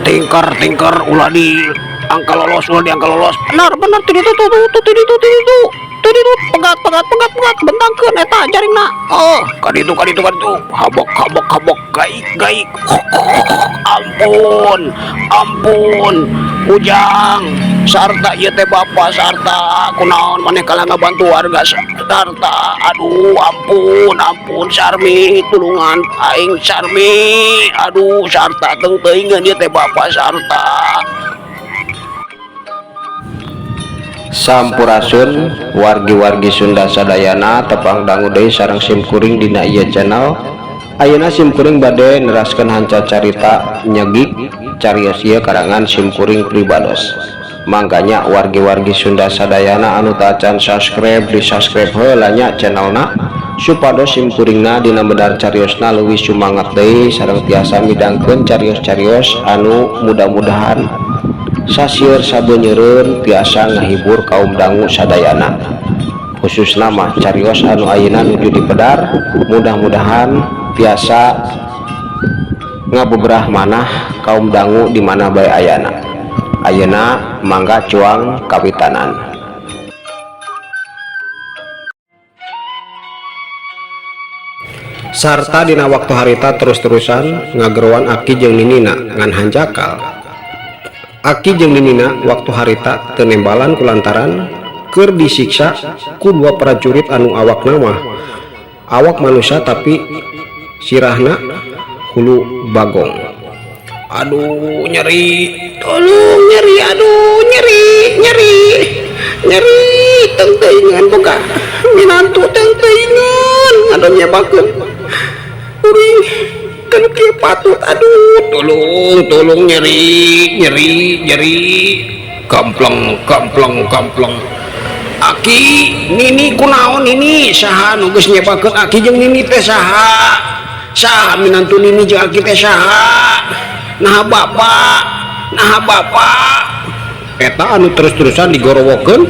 Tingker tingker ulah di angka lolos, ulah di angka lolos. Benar benar, tuh itu tuh tuh tuh itu tuh itu tuh itu, pegat pegat pegat pegat, bentangkeun eta jaringna. Oh, kaditu kaditu kaditu, habok habok habok, gaik gaik. Ampun ampun, Ujang sarta, ieu teh bapak sarta. Kunaon maneh kalah ngabantu warga sarta? Aduh, ampun ampun, Sarmi, tulungan aing, Sarmi. Aduh, sarta, teu teuingeun, ieu teh bapak sarta. Sampurasun wargi-wargi Sunda sadayana, tepang dangu deui sareng simkuring dina ieu channel. Ayeuna simkuring bade neraskeun hanca carita nyegik carios ieu karangan simkuring pribados. Mangkanya wargi-wargi Sunda sadayana anu tacan subscribe, di subscribe heula nya channelna, supados simkuringna dina medar cariosna leuwih sumangat deui sareng tiasa midangkeun carios-carios anu mudah-mudahan sasieur sabenyeureun tiasa ngahibur kaum dangu sadayana, khususna mah carios anu ayeuna nuju dipedar, mudah-mudahan tiasa ngabeberah manah kaum dangu di mana bae ayana. Ayeuna mangga cuang kawitanan. Sarta dina waktu harita terus-terusan ngageroan aki jeung ninina ngan hanjakal aki jeung ninina waktu harita teu nembalan kulantaran keur disiksa ku dua prajurit anu awakna mah awak manusia tapi sirahna hulu bagong. Aduh, nyeri, tolong, nyeri, aduh, nyeri nyeri nyeri, teu teuingan boga minantu, teu teuingan ngadon nyebakeun kuring kan kieu patut. Aduh, tolong tolong, nyeri nyeri nyeri, gampleng gampleng gampleng. Aki, nini, kunaon ini? Saha nu geus nyebakeun aki jeung nini teh? Saha? Saha minantu nini jeung aki teh? Saha? Nah bapak, nah bapak. Eta anu terus-terusan digorowokeun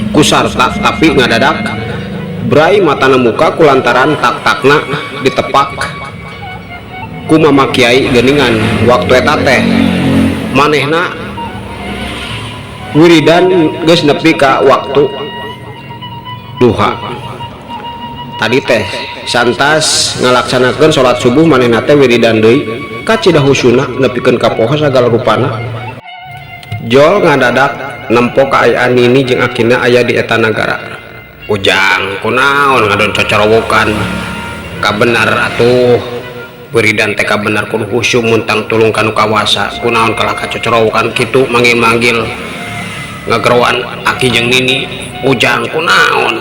ku Sarta, tapi ngadadak brai matana muka kulantaran tak-takna ditepak ku Mama Kiai geuningan. Waktu eta teh manehna wiridan geus nepi ka waktu duha. Tadi teh santas ngalaksanakeun salat subuh, manehna teh wiridan deui kacida husuna nepikeun ka poho sagala rupana. Jol ngadadak nempo kaayaan nini jeung akina aya di eta nagara. Ujang, kunaon ngadon cocorowokan? Kabenar atuh wiridan teh, kabenar kudu khusyuk muntang tulung kanu kawasa. Kunaon kalah ka cocorowokan kitu, manggil-manggil, ngageroan aki jeung nini? Ujang, kunaon?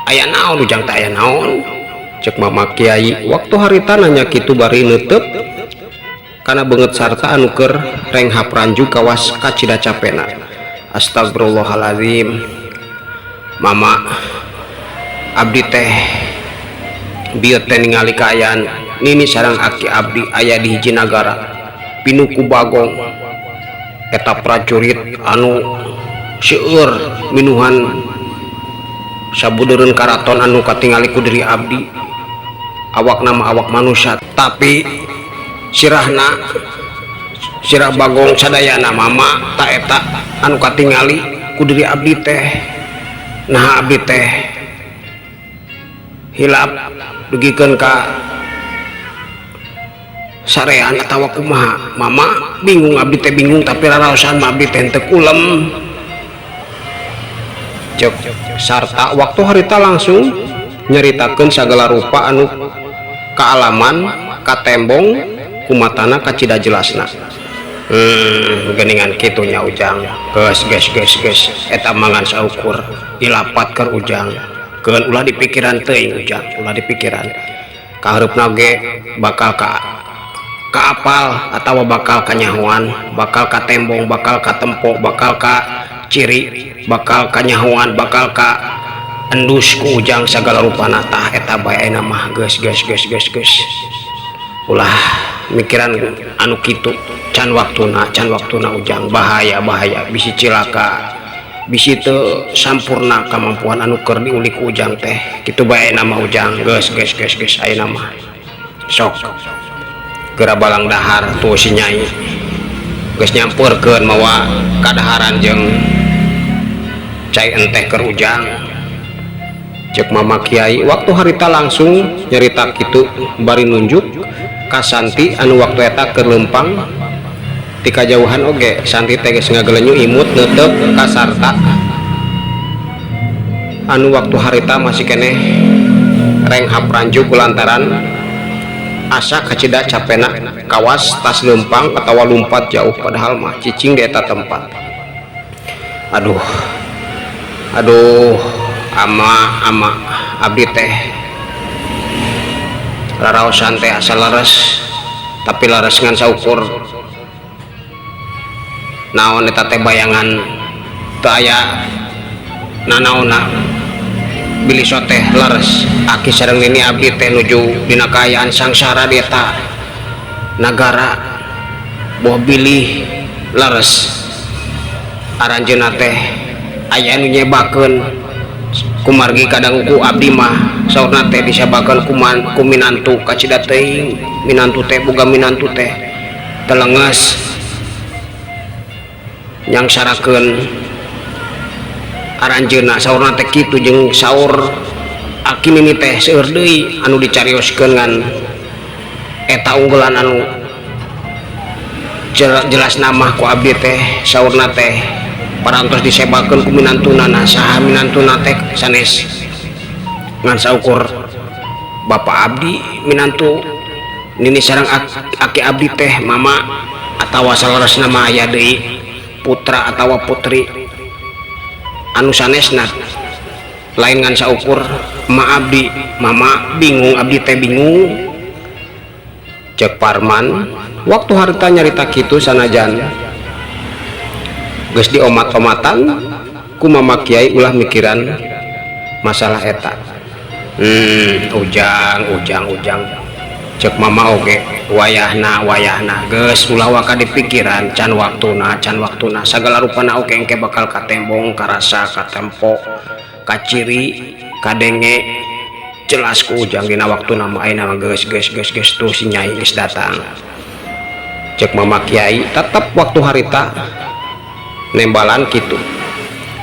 Aya naon, Ujang teh? Aya naon? Cek Mama Kiai waktu harita nanya kitu bari neuteub kana beungeut sarta anu keur renghap ranju kawas kacida capena. Astagfirullahaladzim, Mama, abdi teh bieu teh ningali kaayaan nini sareng aki abdi aya di hiji nagara pinuh ku bagong. Eta prajurit anu seueur minuhan sabudeureun karaton anu katingali ku diri abdi, awakna mah awak manusia tapi sirahna sirah bagong sadayana. Mama, ta eta anu katingali ku diri abdi teh. Nah, abdi teh Hilap dugikeun ka sarean atawa kumaha mama bingung abdi teh bingung tapi raraosan mah abdi teh henteu kulem. Cek sarta waktu harita langsung nyaritakeun sagala rupa anu kaalaman katembong kumatana kacida jelasna. Geuningan kitu nya Ujang. Geus geus geus geus eta mah ngan saukur dilapat keur Ujang. Keun ulah dipikiran teuing Ujang, ulah dipikiran. Kahareupna ge bakal ka kaapal atawa bakal kanyahoan, bakal katembong, bakal katempo, bakal ka ciri, bakal kanyahoan, bakal ka endus ku Ujang sagala rupana tah eta bae ayeuna mah geus geus geus geus geus. Ulah mikiran anu kitu can waktuna Ujang bahaya bahaya bisi cilaka bisi teu sampurna kamampuan anu keur diulik ku Ujang teh kitu bae ayeuna mah Ujang geus geus geus geus ayeuna mah sok geura balang dahar tuh si Nyai geus nyampeurkeun mawa kadaharan jeung cai enteh keur Ujang. Cek Mama Kiai waktu harita langsung nyarita kitu bari nunjuk ka Santi anu waktu eta keur leumpang ti kajauhan oge Santi teh geus ngagelenyu imut neuteup ka Sarta anu waktu harita masih keneh renghap ranjuk lantaran asa kacida capena kawas tas leumpang atawa lumpat jauh padahal mah cicing di eta tempat. Aduh aduh ama ama abdi teh raraosan teh asa leres tapi leres ngan saukur naon eta teh bayangan teu aya nanaonna bilih teh leres aki sareng nini abdi teh nuju dina kaayaan sangsara di eta nagara boh bilih leres aranjeunna teh aya nu nyebakeun kumargi kadang ku abdi mah saurna teh disebakeun ku minantu kacida teuing minantu teh boga minantu teh telenges nyangsarakeun aranjeunna saurna teh kitu jeung saur aki nini teh seueur deui anu dicarioskeun ngan eta unggulan anu jelas nama ku abdi teh saurna teh parantos disebakeun ku minantuna saha minantuna teh sanes ngan saukur bapa abdi minantu nini sareng aki abdi teh mama atawa saleresna mah aya deui putra atawa putri anu sanesna lain ngan saukur ma abdi mama bingung abdi teh bingung. Cek Parman waktu harita nyarita kitu sanajan geus diomat-omatan ku Mama Kiai ulah mikiran masalah eta. Ujang ujang ujang cek mama oge wayahna wayahna geus ulah waka dipikiran can waktuna sagala rupana oge engke bakal katembong karasa katempo kaciri kadenge jelas ku Ujang dina waktuna mah ayeuna mah geus geus geus geus tuh si Nyai geus datang. Cek Mama Kiai tetep waktu harita nembalan kitu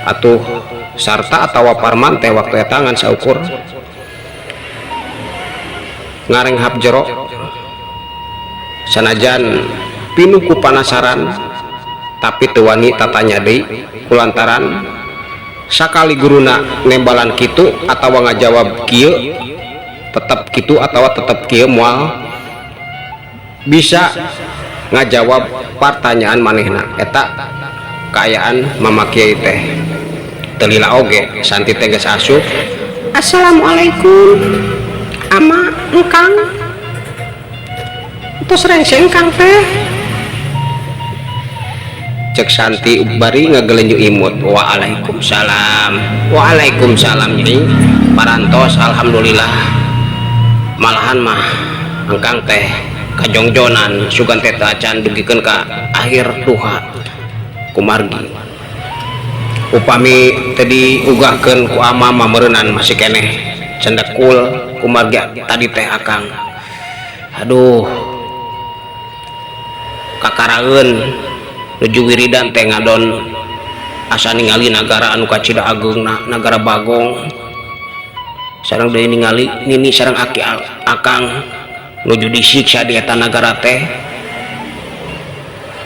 atuh Sarta atawa Parman teh waktu eta ngan saukur ngarenghap jero sanajan pinuh ku panasaran tapi teu wani tatanya deui kulantaran sakali guruna nembalan kitu atawa ngajawab kieu tetep kitu atawa tetep kieu moal bisa ngajawab pertanyaan manehna eta kaayaan Mama Kiai teh teu lila oge Santi teh geus asup. Assalamualaikum ama engkang tos rengse engkang teh cek Santi bari ngagelenju imut. Waalaikumsalam waalaikumsalam nyai parantos alhamdulillah malahan mah engkang teh kajongjonan sugan teh acan dugikeun ka akhir duha kumargi upami teh diugahkeun ku ama mah meureunnan masih keneh cendekul kumargi tadi teh akang aduh kakaraeun nuju wiridan teh ngadon asa ningali nagara anu kacida ageungna nagara Bagong Sareng deui ningali nini sareng aki akang nuju disiksa di eta nagara teh.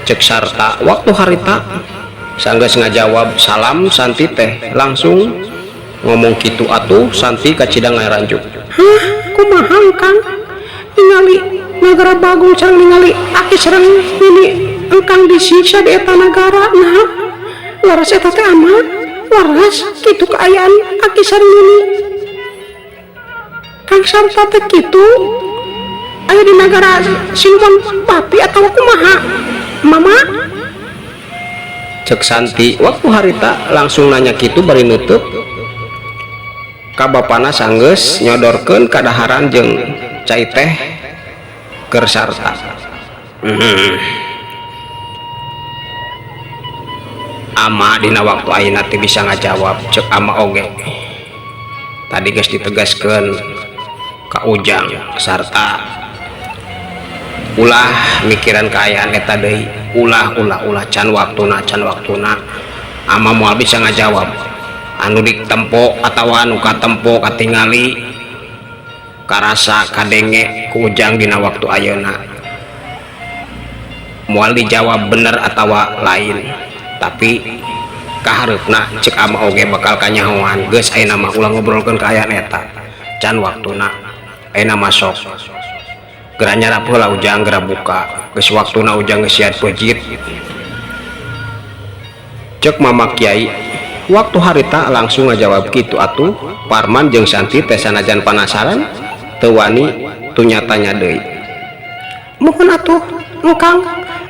Cek Sarta waktu harita sanggeus ngajawab salam Santi teh langsung ngomong kitu atuh Santi kacida ngaranjuk. Hah, kumaha Kang? Ningali nagara Bagong sareng ningali aki sareng nini engkang disiksa di eta nagara. Nah, laras eta teh ama? Laras kitu kaayaan aki sareng nini. Kang Sarta teh kitu aya di nagara siluman babi atau kumaha? Mama? Cek Santi waktu harita langsung nanya kitu bari nutup ka bapana sanggeus nyodorkeun kadaharan jeung cai teh keur Sarta. Ama dina waktu ayeuna teh bisa ngajawab cek ama oge. Tadi geus ditegaskeun ka Ujang Sarta ulah mikiran kaayaan eta deui, ulah ulah ulah can waktuna can waktuna. Ama moal bisa ngajawab anu ditempo atawa anu katempo katingali karasa kadenge ku Ujang dina waktu ayeuna. Moal dijawab bener atawa lain, tapi kahareupna cek ama oge bakal kanyahoan. Geus ayeuna mah ulah ngobrolkeun kaayaan eta can waktuna. Ayeuna mah sok geura nyarap heula Ujang, geura buka geus waktuna Ujang geus siap peujeut. Cek Mama Kiai waktu harita langsung ngajawab kitu atuh. Parman jeung Santi teh sanajan panasaran teu wani tunyatanya deui. Mohon atuh engkang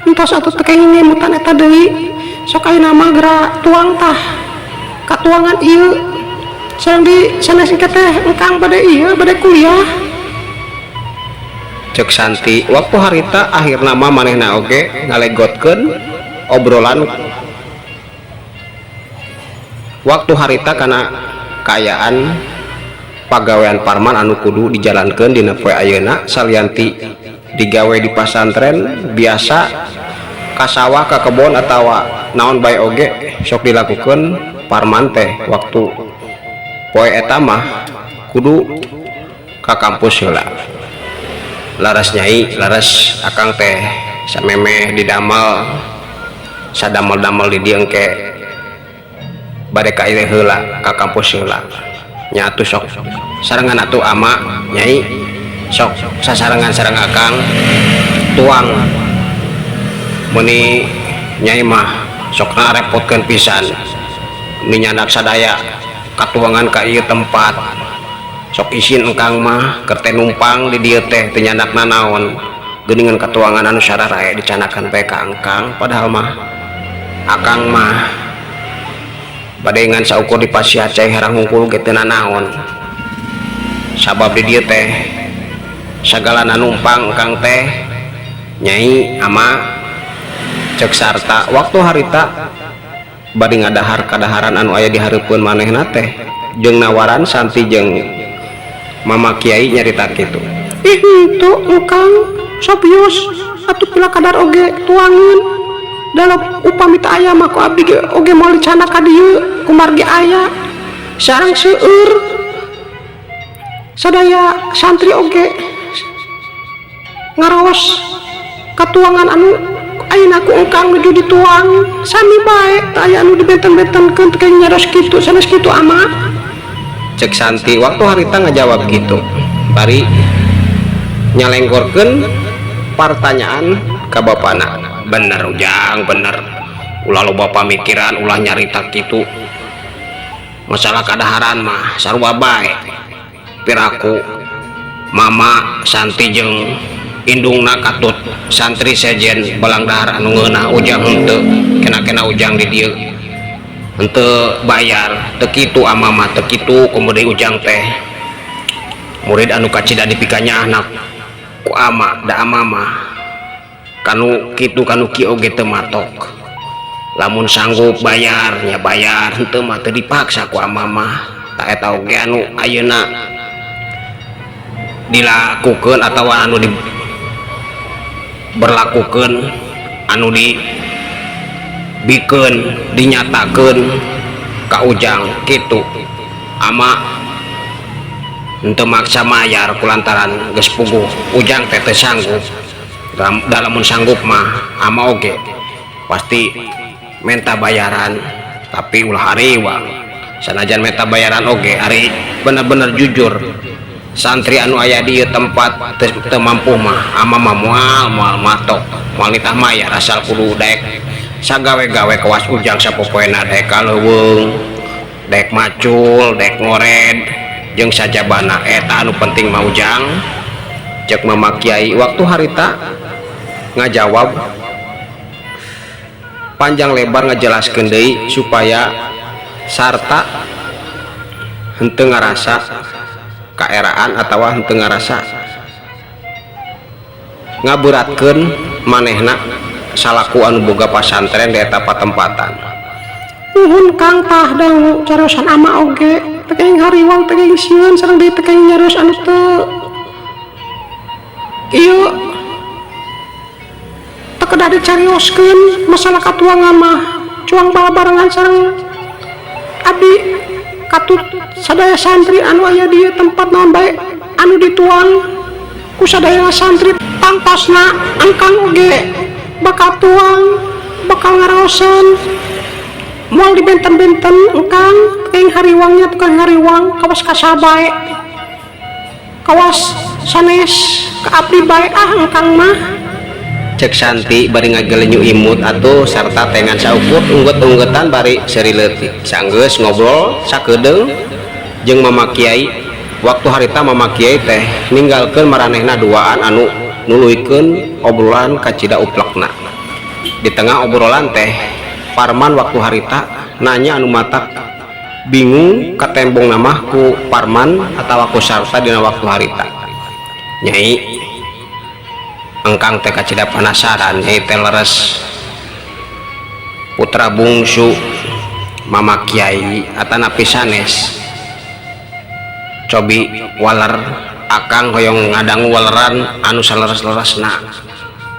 entos atuh teu kenging ngemutan eta deui. Sok ayeuna mah geura tuang tah katuangan ieu sareng di sanes engke teh engkang bade ieu bade kuliah. Cek Santi waktu harita akhirna mah manehna oge ngalegotkeun obrolan waktu harita kana kaayaan pagawean Parman anu kudu dijalankeun dina poe ayeuna salianti digawe di pasantren biasa ka sawah ka kebon atawa naon bae oge sok dilakukeun Parman teh waktu poe eta mah kudu ka kampus heula. Laras nyai laras akang teh samemeh didamel sadamel-damel di dieu engke bade ka ieu heula ka kampus heula. Nya atuh sok sarengan atuh ama nyai sok sasarengan sareng akang tuang meuni nyai mah sok ngarepotkeun pisan minyanak sadaya katuangan ka ieu tempat. Sok isin engkang mah keur teh numpang di dieu teh teu nyandak nanaon geuningan katuangan anu sararae dicanakan bae ka engkang, padahal mah akang mah bade ngan saukur di pasiat cai herang hungkul ge teu nanaon. Sabab di dieu teh sagalana numpang engkang teh nyai ama. Cek Sarta waktu harita bari ngadahar kadaharan anu aya di hareupeun manehna teh jeung nawaran Santi jeung Mama Kiai nyarita kitu. Ih henteu engkang sabios atuh pila kadar oge tuangeun dalam upami teu aya mah ku abdi ge oge moal dicana ka dieu kumargi aya sareng seueur sadaya santri oge ngaraos katuangan anu ayeuna ku engkang nuju dituang sami bae teu aya anu dibenten-bentenkeun teh nyaros kitu sanes kitu ama. Cek Santi waktu harita ngajawab gitu bari nyalengkorkeun pertanyaan ka bapana. Bener Ujang bener, ulah loba pamikiran ulah nyarita kitu masalah kadaharan mah sarua bae piraku mama Santi jeung indungna katut santri sejen belang dahar anu ngeunah Ujang henteu kena-kena Ujang di dieu henteu bayar teu kitu ama mah teu kitu komo deui Ujang teh murid anu kacida dipikanya anak ku ama da ama mah kanu kitu kanu kieu oge teu matok lamun sanggup bayar nya bayar henteu mah teu dipaksa ku ama mah. Ta eta oge anu ayeuna dilakukeun atawa anu diberlakukeun anu dibikeun dinyatakeun ka Ujang kitu ama Henteu maksa mayar kulantaran geus puguh Ujang teh teu sanggup. Da lamun sanggup mah ama oge pasti menta bayaran, tapi ulah hariwang. Sanajan menta bayaran oge ari bener-bener jujur santri anu aya di ieu tempat teu mampu mah ama mah moal moal matok moal nitah mayar asal kudu daek sagawe-gawe kawas Ujang sapopoena daek ka leuweung, daek macul, daek ngored jeung sajabana eta anu penting mah Ujang. Cek Mama Kiai waktu harita ngajawab panjang lebar ngajelaskeun deui supaya sarta henteu ngarasa kaeraan atawa henteu ngarasa ngaberatkeun manehna salaku anu boga pasantren di eta patempatan. Nuhun Kang tah dangu cariosan ama oge teu kenging hariwang teu kenging sieun sareng deui teu kenging nyarios anu teu ieu teu kedah dicarioskeun masalah katuangan mah cuang babarengan sareng abdi katut sadaya santri anu aya di ieu tempat naon bae anu dituang ku sadaya santri tangtosna engkang oge bakal tuang bakal ngaraosan moal dibenten-benten engkang teuing hariwangnya tukang hariwang kawas kasabae kawas sanes ka abdi bae ah engkang mah. Cek Santi bari ngagelenyu imut atuh sarta tengan saukur unggut-unggutan bari seuri leutik sanggeus ngobrol sakedeung jeung Mama Kiai. Waktu harita Mama Kiai teh ninggalkeun maranehna duaan anu nuluykeun obrolan kacida uplekna. Di tengah obrolan teh Parman waktu harita nanya anu matak bingung katembong namah ku Parman atawa ku Sarta dina waktu harita. Nyai engkang teh kacida penasaran, nyai teh leres putra bungsu Mama Kiai atanapi sanes. Cobi waler akang hoyong ngadangu waleran anu saleres-leresna.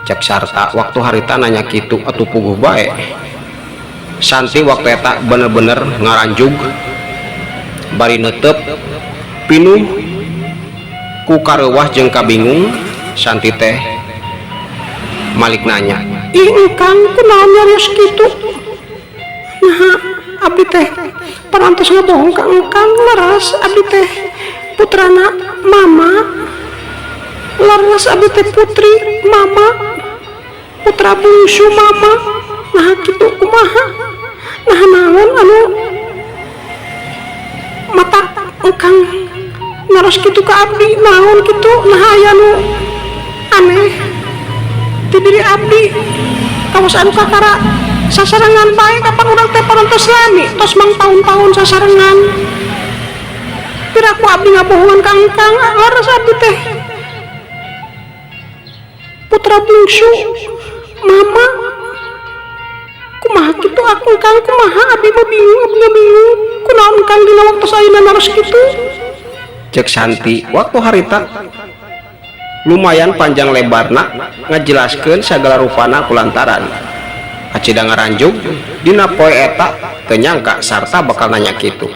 Cek Sarta waktu harita nanya kitu atuh puguh bae. Santi waktu eta bener-bener ngaranjug bari neuteup pinuh ku kareuwah jeung kabingung. Santi teh malik nanya, ih engkang kunaon nyarios kitu? Naha abdi teh parantos ngabohong ka engkang? Leres abdi teh putrana mama, leres abdi teh putri mama, putra bungsu mama. Naha kitu kumaha? Naha naon anu mata engkang naros kitu ka abdi? Naon kitu? Naha aya nu aneh ti diri abdi? Kawas anu kakara sasarengan bae kapan urang teh parantos lami tos mang taun-taun sasarengan. Piraku abdi ngabohongan ka engkang? Leres abdi teh putra bungsu mama. Kumaha kitu aku engkang? Kumaha abdi mah bingung, abdi mah bingung kunaon engkang dina waktu ayeuna naros kitu? Cek Santi waktu harita lumayan panjang lebarna ngajelaskeun sagala rupana kulantaran kacida ngaranjug dina poe eta teu nyangka sarta bakal nanya kitu.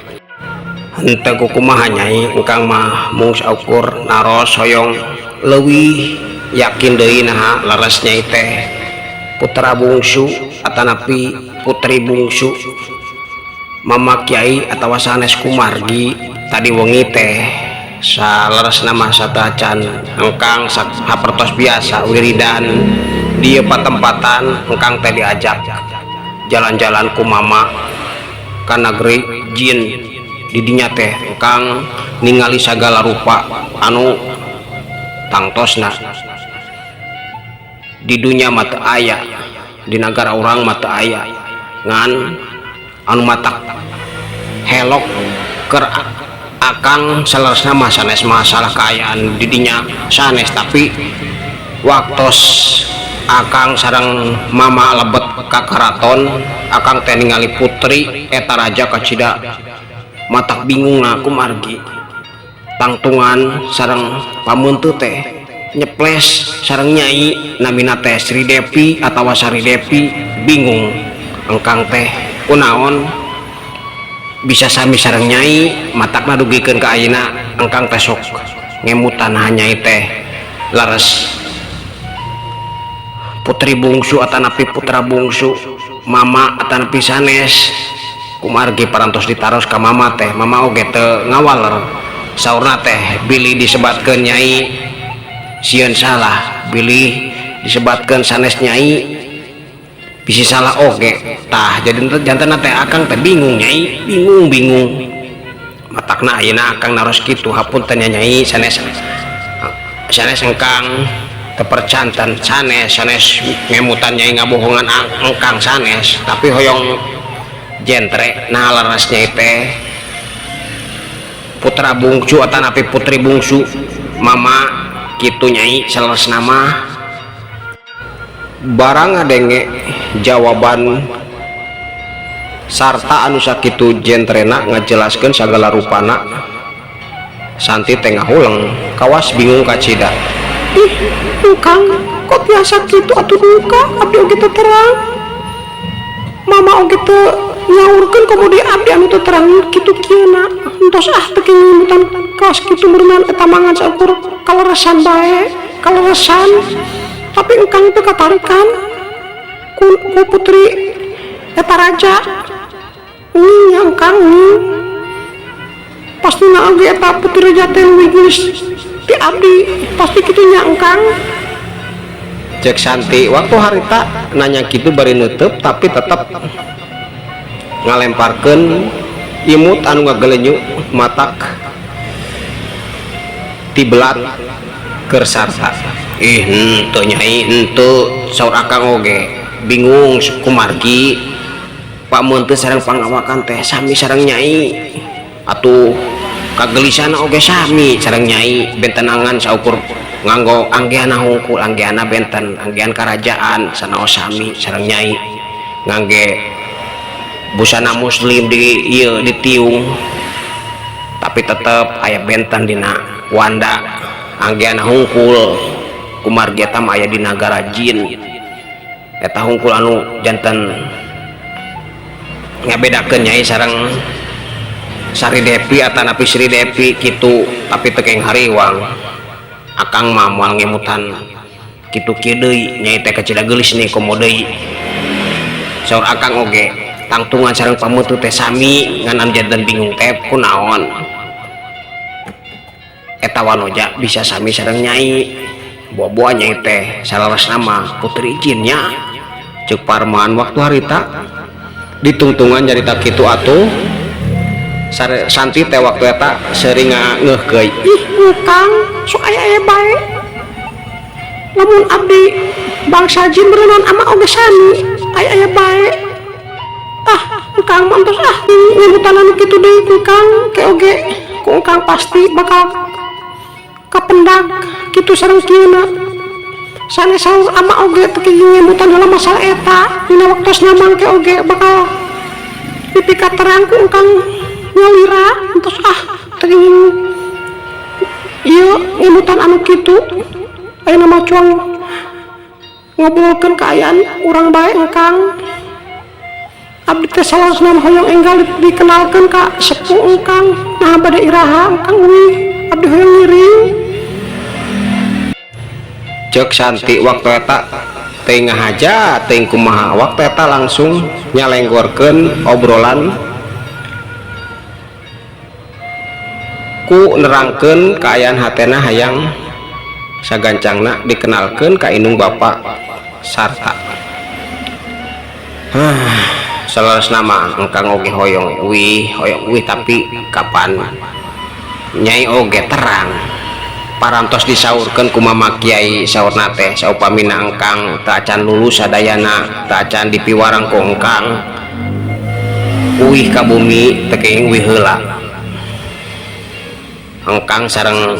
Henteu kukumaha nyai, engkang mah mung saukur naros hoyong leuwih yakin deui naha leres nyai teh putra bungsu atanapi putri bungsu Mama Kiai atawa sanes kumargi. Tadi wengi teh saleresna mah sateuacan engkang sapertos biasa wiridan di ieu patempatan, engkang teh diajak jalan-jalan ku mama ka negeri jin. Di dinya teh engkang ningali sagala rupa anu tangtosna di dunya mah teu aya, di nagara urang mah teu aya, ngan anu matak helok keur akang saleresna mah sanes masalah kaayaan di dinya sanes, tapi waktos akang sareng mama lebet ka karaton akang teh ningali putri eta raja kacida matak bingung kumargi tangtungan sareng pamuntu teh nyeples sareng nyai namina teh Sri Devi atawa Sari Devi. Bingung engkang teh kunaon Bisa sami sareng Nyai, matakna dugikeun ka ayeuna engkang teh sok ngemutan Nyai teh leres putri bungsu atanapi putra bungsu mama atanapi sanes. Kumargi parantos ditaros ka mama teh, mama oge teu ngawaler. Saurna teh bilih disebatkeun Nyai sieun salah, bilih disebatkeun sanes Nyai bisi salah oge. Tah, jadi janten teh akang teh bingung, Nyai, bingung bingung. Matakna ayeuna akang naros kitu. Hapunten nya, Nyai, sanes sanes engkang teu percanten, sanes sanes ngemutan Nyai ngabohongan engkang, sanes, tapi hoyong jentre. Nah, leres Nyai teh putra bungsu atanapi putri bungsu mama kitu, Nyai, saleresna mah. Barang ngadenge jawaban sarta anu sakitu jentrena ngajelaskeun sagala rupana, Santi teh ngahuleng kawas bingung kacida. Ih, Kang, kok biasa gitu atuh? Duka abdi oge teu terang, mama oge teu nyaurkeun komo deui abdi anu teu terang kitu kieuna. Entos ah, teu ngemutan kawas kitu meureunnan eta mangan saukur kaleresan bae, kaleresan. Tapi engkang teu katarikan ku putri eta raja nih, engkang nih pasti na oge eta putri raja teh leuwih geulis ti abdi, pasti kitu nya, engkang. Cek Santi waktu harita nanya gitu bari nutup, tapi tetap ngalemparkeun imut anu ngagelenyu matak tibelat keur sarta. "Ih, henteu, Nyai, henteu," saur akang oge bingung kumargi pameunteut sareng pangawakan teh sami sareng Nyai atuh, kagelisana oge sami sareng Nyai, bentenangan saukur nganggo anggeana hungkul, anggeana benten anggean kerajaan sanaos sami sareng Nyai, ngangge busana muslim di ieu ditiung, tapi tetep aya benten dina wanda anggeana hungkul. Kumargi eta mah aya di nagara jin, eta hungkul anu janten ngabedakeun Nyai sareng Sari Devi atanapi Sri Devi kitu. Tapi teu kenging hariwang, akang mah moal ngemutan kitu kieu deui, Nyai teh kacida geulis nih komo deui, saur akang oge. Tangtungan sareng pameuteuh teh sami, ngan janten bingung teh kunaon eta wanoja bisa sami sareng Nyai. Boa-boa Nyai teh saleresna mah putri jinnya, ceuk Parman waktu harita. Ditungtungan nyarita kitu atuh, Santi teh waktu eta sering ngeuhkeuy. Ih, Kang, sok aya aya bae. Lamun abdi bangsa jin berenang ama oge sami aya aya bae. Ah, Kang, mantos ah nyebutan anu kitu deui, Kang. Ke oge ku Kang pasti bakal kapendak kitu sareng kieuna. Sanes saur ama oge teu nyebutan dalam masalah eta dina waktosna mangke oge bakal dipika terang ku Kang nyalira. Entos ah, teu ieu ngemutan anu kitu. Ayeuna mah cuang ngobrolkeun kaayaan urang bae, Engkang. Abdi teh saleresna mah hoyong enggal dikenalkeun ka sepuh Engkang. Nah, bade iraha Engkang uih? Abdi hoyong ngiring. Cek Santi waktu eta teu ngahaja teuing kumaha waktu eta langsung nyalenggorkeun obrolan ku nerangkeun kaayaan hatena hayang sagancangna dikenalkeun ka indung bapa sarta. Hah, saleresna mah engkang oge hoyong uih, hoyong uih, tapi kapan Nyai oge terang parantos disaurkeun ku Mama Kiai. Saurna teh saupamina engkang teu acan lulus sadayana, teu acan dipiwarang ku engkang uih ka bumi, teu kenging uih heula. Engkang sareng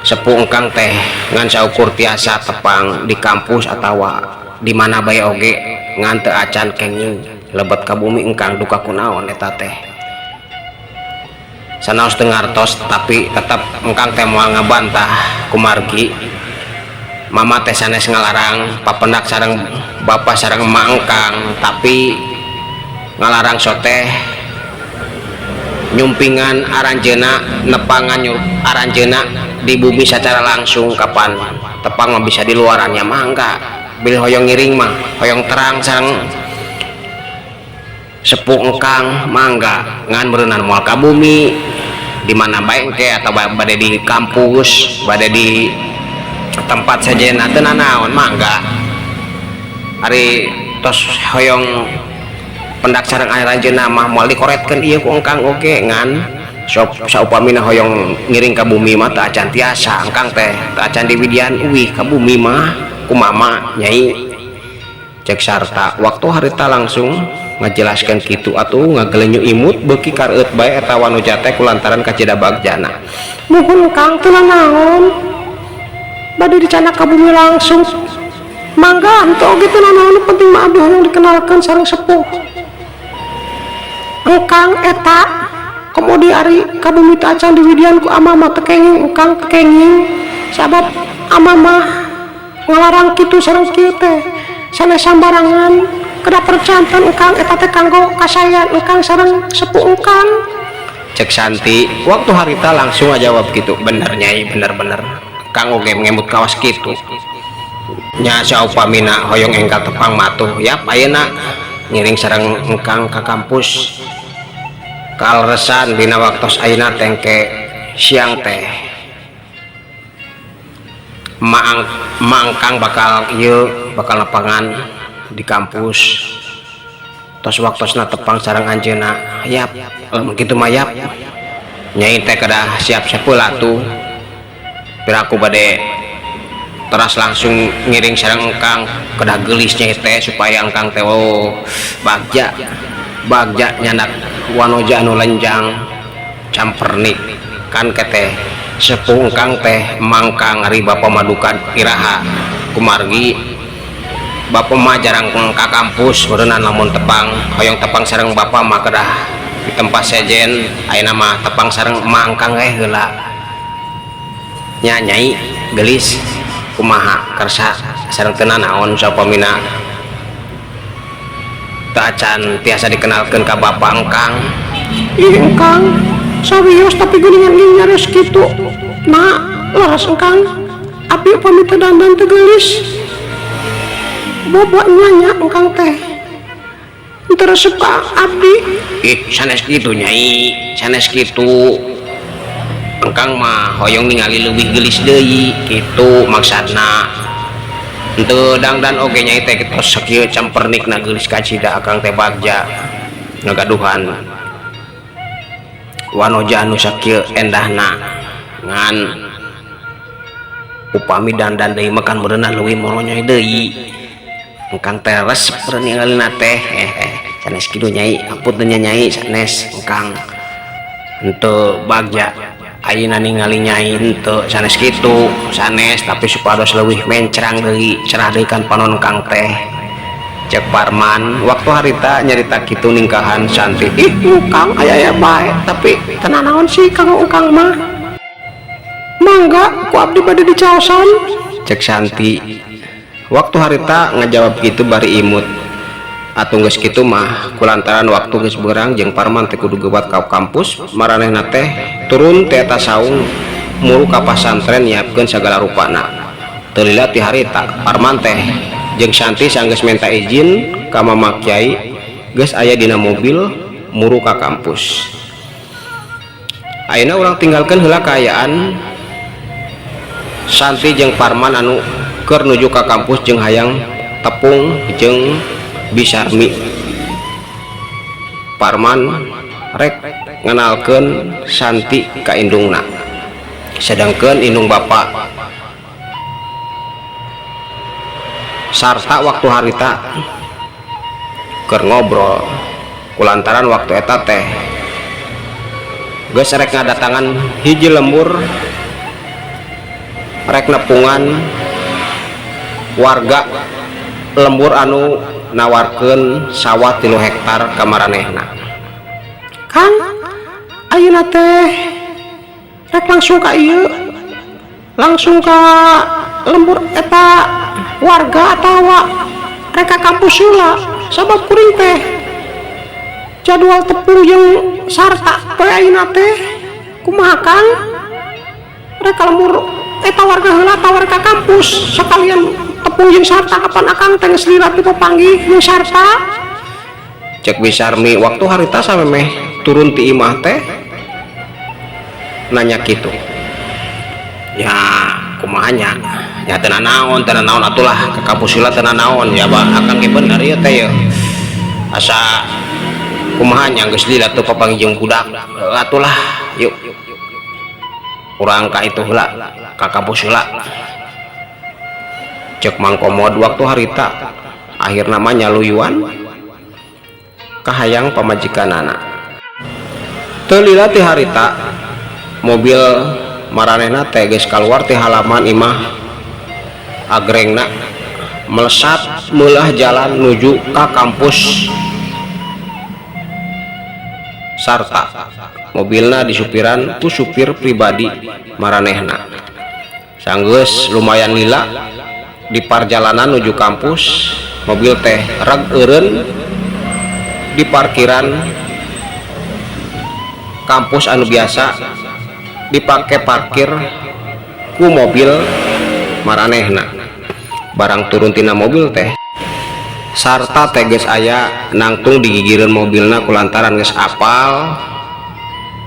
sepuh engkang teh ngan saukur tiasa tepang di kampus atawa di mana bae oge, ngan teu acan kenging lebet ka bumi engkang, duka kunaon eta teh. Sanaos teu ngartos, tapi tetep engkang teh moal ngabantah kumargi mama teh sanes ngalarang papendak sareng bapa sareng emak engkang, tapi ngalarang soteh. Nyumpingan aranjeuna, nepangan aranjeuna di bumi secara langsung. Kapan tepang mah bisa di luarannya, mangga bilih hoyong ngiring mah, hoyong terang sareng sepuh engkang, mangga, ngan meureunan moal ka bumi. Di mana bae engke atau bade di kampus, bade di tempat sejenna, teu nanaon, mangga. Ari tos hoyong pendak sareng aranjeuna mah moal dikoretkeun ieu ku engkang oge. Ngan sok saupamina hoyong ngiring ka bumi mah teu acan tiasa engkang teh, teu acan diwidian uih ka bumi mah ku mama, Nyai, cek Sarta. Waktu harita langsung ngajelaskan kitu atuh ngagelenyu imut beuki kareut bae eta wanuja teh kulantaran kacida bagjana. Muhun Kang, teu naon, bade dicandak ka bumi langsung mangga, henteu oge teu nanaon, penting mah abdi hoyong dikenalkeun sareng sepuh engkang eta. Komo ari ka bumi teu acan diwidian ku ama mah teu kenging engkang, teu kenging, sabab ama mah ngalarang kitu sareng kieu teh sanes sambarangan, kedah percanten engkang. Eta teh kanggo kasayan engkang sareng sepuh engkang. Cek Santi. Waktu harita langsung ngajawab gitu, "Bener, Nyai, bener-bener. Kang oge ngemut kawas kitu nya. Saupamina hoyong enggal tepang matuh yap, ayeuna ngiring sareng engkang ka kampus." Kaleresan dina waktos ayeuna teh, engke siang teh maang mangkang bakal ieu bakal lapangan di kampus, tos waktosna tepang sareng anjeunna. "Yap, lamun kitu mah yap, Nyai teh kedah siap-siap heula tuh. Piraku bade teras langsung ngiring sareng engkang, kedah geulis Nyai teh supaya engkang teh oh bagja bagja nyandak wanoja anu lenjang campernik kan keteh sepuh engkang teh mangkang. Ari bapa madukan iraha? Kumargi bapak mah jarang ka kampus meureunnan. Lamun tepang, hoyong tepang sareng bapak mah kedah di tempat sejen. Ayeuna mah tepang sareng mangkang eh heula nya, Nyai gelis. Kumaha kersa sareng teu naon saupamina teu acan tiasa dikenalkeun ka bapak engkang?" Ih engkang, sawios, tapi geuningan ge nyaris kitu. Nah, leres engkang, abdi upami teu dandan teu geulis. Bobo nya engkang teh teu resep ka abdi. Ih, sanes kitu, Nyai, sanes kitu. Engkang mah hoyong ningali leuwih geulis deui kitu maksudna. Henteu dangdan oge Nyai teh tos sakieu campernikna, geulis kacida, akang teh bagja ngagaduhan wanoja anu sakieu endahna. Ngan upami dandan deui mah kan meureunna leuwih moronyoy deui. Engkang teh resep meureun ningalina teh. Eh, sanes kitu, Nyai, ampun nya, Nyai, sanes. Engkang henteu bagja ayeuna ningali Nyai, henteu, sanes kitu, sanes, tapi supados leuwih mencrang deui, cerah deui kan panon kang teh," cek Parman. Waktu harita nyarita kitu ningkahan Santi. Ih engkang, aya aya bae, tapi teu nanaon sih kanggo engkang mah. Mangga ku abdi bade dicaosan. Cek Santi. Waktu harita ngajawab gitu bari imut. Atuh geus kitu mah, kulantaran waktu geus beurang jeung Parman teh kudu geuwat ka kampus, maranehna teh turun ti eta saung muru ka pasantren nyiapkeun sagala rupana. Teu lila ti harita, Parman teh jeung Santi sanggeus menta izin ka Mama Kyai geus aya dina mobil muru ka kampus. Ayeuna urang tinggalkeun heula kaayaan Santi jeung Parman anu keur nuju ka kampus jeung hayang tepung jeung Bisarmi. Parman rek ngenalkeun Santi ka indungna, sedangkeun indung bapak sarta waktu harita keur ngobrol kulantaran waktu eta teh geus rek ngadatangan hiji lembur, rek nepungan warga lembur anu nawarkeun sawah 3 hektar ka maranehna. Kang, ayeuna teh rek langsung ka ieu, langsung ka lembur eta warga atawa rek ka kampus heula? Sabab kuring teh Jadwal tepung jeung sarta poe ayeuna teh kumaha Kang? Rek ka lembur eta warga heula atawa rek ka kampus sakalian tepung jeung sarta kapan akang teh geus lila teu papanggih jeung sarta? Cek Bi Sarmi waktu harita samemeh turun ti imah teh nanya kitu. Ya kumaha nya? Ya teu nanaon, teu nanaon atulah ka kampus heula teu nanaon ya bah akang ge bener ieu teh yeuh. Asa kumaha nya geus lila teu papanggih jeung budak. Heuh atulah yuk. Urang ka itu heula, ka kampus heula. Cek Mang Komod waktu harita akhirna mah nyaluyuan kahayang pamajikanana. Teu lila ti harita mobil maranehna teh geus kaluar ti halaman imah agrengna melesat meulah jalan nuju ka kampus sarta mobilna disupiran ku supir pribadi maranehna. Sanggeus lumayan lila di parjalanan nuju kampus mobil teh reg eureun di parkiran kampus anu biasa dipake parkir ku mobil maranehna. Barang turun tina mobil teh sarta teh geus aya nangtung digigireun mobilna kulantaran geus apal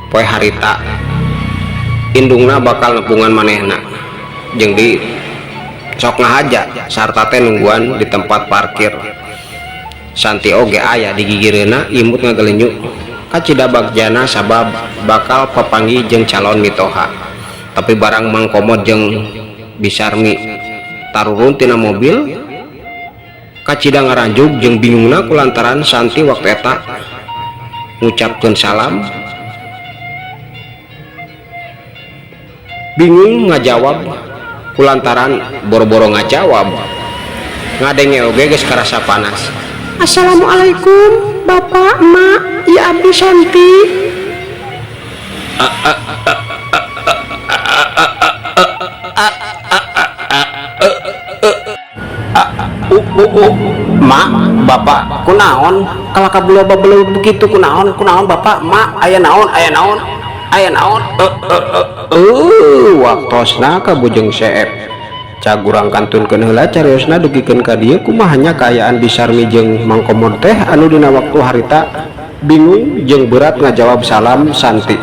poe harita indungna bakal nepungan manehna jeung di sok ngahaja sarta teh nungguan di tempat parkir. Santi oge aya digigireunna imut ngagelenyu kacida bagjana sabab bakal papanggih jeung calon mitoha. Tapi barang Mang Komod jeung Bi Sarmi tarurun tina mobil kacida ngaranjug jeung bingungna kulantaran Santi waktu eta ngucapkeun salam bingung ngajawab kulantaran boro-boro ngajawab ngadenge oge geus karasa panas. Assalamualaikum Bapak Emak, ya abdi Santi. Mak, Bapak, kunaon kalaka beloba-beloba begitu kunaon, kunaon Bapak, Mak, aya naon, aya naon, aya naon. Waktosna ka Bujeng Seep. Cagurang kantunkeun heula cariosna dugikeun ka dieu kumaha nya kaayaan Bi Sarmi jeung Mang Komod teh anu dina waktu harita bingung jeung berat ngajawab salam Santi.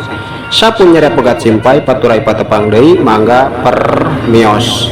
Sampun nyere pegat simpay paturai patepang deui mangga permios.